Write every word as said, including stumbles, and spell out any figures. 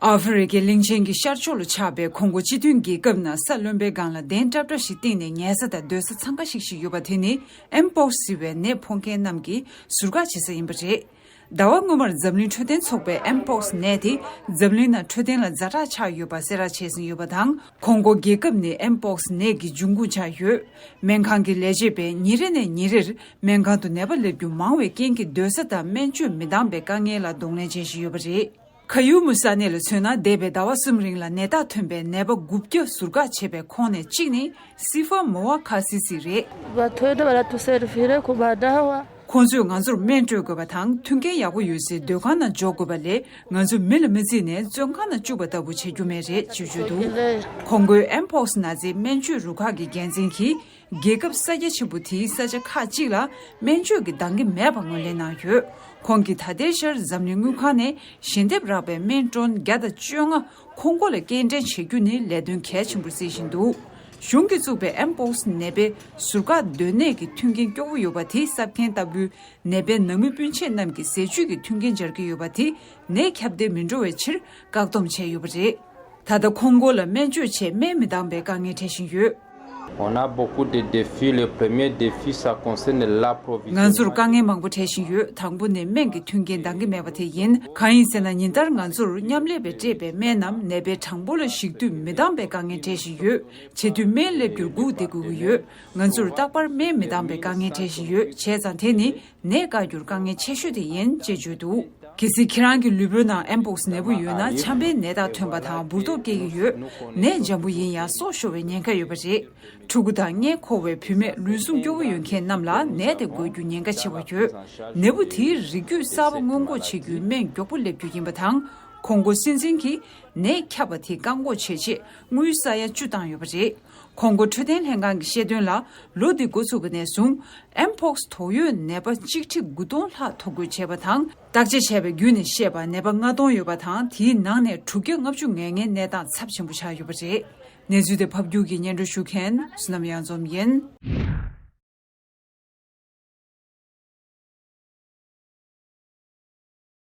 ཨ་ཧྥེ་རི་ཁའི་གླིང་ཆེན་གྱི་ཤར་ཕྱོགས་ལ་ཆགས་པའི་ཁོང་གོ་སྤྱི་མཐུན་རྒྱལ་ཁབ་ནང་ས་རློན་པའི་སྒང་ལ་གདན་ཀྲབ་ཀྲབ་ཞིག་བཏིང་ནས་ཉལ་ས་དང་སྡོད་ས་འཚང་ཁ་ཤིག་ཤིག་ཡོད་པ་དེ་ནི་ཨེམ་པོག་སི་ཟེར་བའི་ནད་ཕོག་མཁན་རྣམས་ཀྱི་ཟུར་བཀག་བྱེད་ས་ཡིན་པ་རེད། ཟླ་བ་སྔོན་མར་འཛམ་གླིང་འཕྲོད་བསྟེན་ཚོགས་པས་ཨེམ་པོག་སི་ནད་དེ་འཛམ་གླིང་ནང་འཕྲོད་བསྟེན་ལ་ཛ་དྲག་ཆགས་ཡོད་པ་གསལ་བསྒྲགས་བྱས་ཟིན་ཡོད་པ་དང་། ཁོང་གོ་རྒྱལ་ཁབ་ནི་ཨེམ་པོག་སི་ནད་ཀྱི་འབྱུང་ཁུངས་ཆགས་ཡོད། སྨན་ཁང་གི་ལས་བྱེད་པས་ཉིན་རེ་ནས་ཉིན་རེར་སྨན་ཁང་དུ་ནད་པ་སླེབས་རྒྱུ་མང་བའི་རྐྱེན་གྱིས་སྡོད་ས་དང་སྨན་བཅོས་མི་འདང་པའི་དཀའ་ངལ་ལ་གདོང་ལེན་བྱེད་བཞིན་ཡོད་པ་རེད། ཁ་ཡུ་མུ་ས་གནས་ལ་མཚོན་ན། འདས་པའི་ཟླ་བ་གསུམ་རིང་ལ་ནད་རྟགས་ཐོན་པའི་ནད་པ་དགུ་བརྒྱ་ཟུར་བཀག་བྱས་པའི་ཁོངས་ནས་གཅིག་ནི་སི་ཧྥ་མོ་ཝ་ཁ་སི་སི་རེད། Bato eda bala tuseri fire kubadawa. ཁོང་ཚོས་ང་ཚོར་སྨན་སྤྲོད་དགོས་པ་དང་། མཐུན་རྐྱེན་ཡག་པོ་ཡོད་སའི་སྡོད་ཁང་ནང་འཇོག་དགོས་པ་ལས། ང་ཚོ་མི་ལ་མི་བརྩིས་ནས་བཙོན་ཁང་ནང་བཅུག་པ་ལྟ་བུ་བྱེད་རྒྱུ་མེད་རེད་ཅེས་བརྗོད་འདུག་ཁོང་གོའི་ཨེམ་པོག་སི་ན་ཚའི་སྨན་བཅོས་རུ་ཁག་གི་འགན་འཛིན་གྱིས། རྒྱལ་ཁབ་ས་རྒྱ་ཆེན་པོ་དེའི་ས་ཆ་ཁག་ཅིག་ལ་སྨན་བཅོས་ཀྱི་འདང་གི་མེད་པ་ངོས་ལེན་གནང་ཡོད། ཁོང་གིས་ད་ལྟའི་ཆར་འཛམ་གླིང་དངུལ་ཁང་ནས་ཞལ་འདེབས་རག་པའི་སྨན་ཊོན་བརྒྱ་དང་བཅོ་ལྔ་ཁོང་གོ་ལ་སྐྱེལ་འདྲེན་བྱེད་རྒྱུ་ནི་ལས་དོན་གལ་ཆེན་པོར་བརྩི་བཞིན་འདུག་གཞུང་གིས་བཙུགས་པའི་ཨེམ་པོག་སི་ནད་པའི་ཟུར་བཀག་སྡོད་གནས་ཀྱི་མཐུན་རྐྱེན་སྐྱོ་བོ་ཡོད་པ་དེ་གསབ་མཁན་ལྟ་བུའི་ནད་པའི་ནང་མི་སྤུན་མཆེད་རྣམས་ཀྱི་ཟས་བཅུད་ཀྱི་མཐུན་རྐྱེན་སྦྱར་གྱི་ཡོད་པ་དེ་ནད་ཁྱབ་གདལ་མི་འགྲོ་བའི་ཕྱིར་བཀག་སྡོམ་བྱས་ཡོད་པ་རེད། ད་ལྟ་ཁོང་གོ་ལ་སྨན་བཅོས་ཆེད་སྨན་མི་འདང་པའི་དཀའ་ངལ་འཕྲད་བཞིན་ཡོད། On a beaucoup de défis. Le premier défi, ça concerne l'approvisionnement. ང་ཚོར་དཀའ་ངལ་མང་པོ་འཕྲད་བཞིན་ཡོད། དང་པོ་ནི་སྨན་གྱི་མཐུན་རྐྱེན་འདང་གི་མེད་པ་དེ་ཡིན། གང་ཡིན་ཟེར་ན། ཉིན་ལྟར་ང་ཚོར་མཉམ་ལས་པས་སྤྲད་པའི་སྨན་རྣམས་ནད་པའི་གྲངས་འབོར་ལ་གཞིགས་དུས་མི་འདང་པའི་དཀའ་ངལ་འཕྲད་བཞིན་ཡོད། བྱེད་དུས་སྨན་སླེབས་རྒྱུར་སྒུག་བསྡད་དགོས་ཀྱི་ཡོད། ང་ཚོར་རྟག་པར་སྨན་མི་འདང་པའི་དཀའ་ངལ་འཕྲད་བཞིན་ཡོད། བྱས་ཙང་དེ་ནི་ནད་བཀག་རྒྱུར་དཀའ་ངལ་ཆེ་ཤོས་དེ་ཡིན་ཅེས་བརྗོད་འདུག་གལ་སྲིད་ཁྱེད་རང་གི་ལུས་པོའི་ནང་ཨེམ་པོག་སི་ནད་འབུ་ཡོད་ན། ཆམ་པའི་ནད་རྟགས་ཐོན་པ་དང་འབུར་ཏོག་སྐྱེ་གི་ཡོད། ནད་འཇམ་པོ་ཡིན་ཡང་སྲོག་ཤོར་བའི་ཉེན་ཁ་ཡོད་པ་རེད། ཕྲུ་གུ་དང་མངལ་འཁོར་བའི་བུད་མེད། ལུས་ཟུངས་སྐྱོ་བོ་ཡོད་མཁན་རྣམས་ལ་ནད་དེ་འགོས་རྒྱུ་ཉེན་ཁ་ཆེ་བ་ཡོད། ནད་འབུ་དེའི་རིགས་རྒྱུད་གསར་པ་སྔོན་འགོག་བྱེད་རྒྱུའི་སྨན་མགྱོགས་པོ་སླེབས་རྒྱུ་ཡིན་པ་དང་། ཁོང་གོ་སྲིད་འཛིན་གྱིས་ནད་ཁྱབ་པ་དེ་བཀག་འགོག་བྱེད་ཆེད་དངུལ་ས་ཡ་བཅུ་བཏང་ཡོད་པ་རེད། ཁོང་གོ་འཕྲོད་བསྟེན་ལྷན་ཁང་གིས་བཤད་དོན་ལ། ལོ་འདི་འགོ་ཚུགས་པ་ནས་བཟུང་ཨེམ་པོག་སི་དོགས་ཡོད་ནད་པ་གཅིག་ཁྲི་དགུ་སྟོང་ལྷག་ཐོ་འགོད་བྱས་པ་དང་། བརྟག་དཔྱད་བྱས་པའི་བརྒྱུད་ནས་བཤད་པར་ནད་པ་ལྔ་སྟོང་ཡོད་པ་དང་། དེའི་ནང་ནས་དྲུག་བརྒྱ་ལྔ་བཅུ་ང་ལྔའི་གནས་སྟངས་ཚབས་ཆེན་པོ་ཆགས་ཡོད་པ་རེད། གནས་ཚུལ་དེ་ཕབ་སྒྱུར་གྱིས་སྙན་སྒྲོན་ཞུ་མཁན་བསོད་ནམས་གཡང་འཛོམས་ཡིན།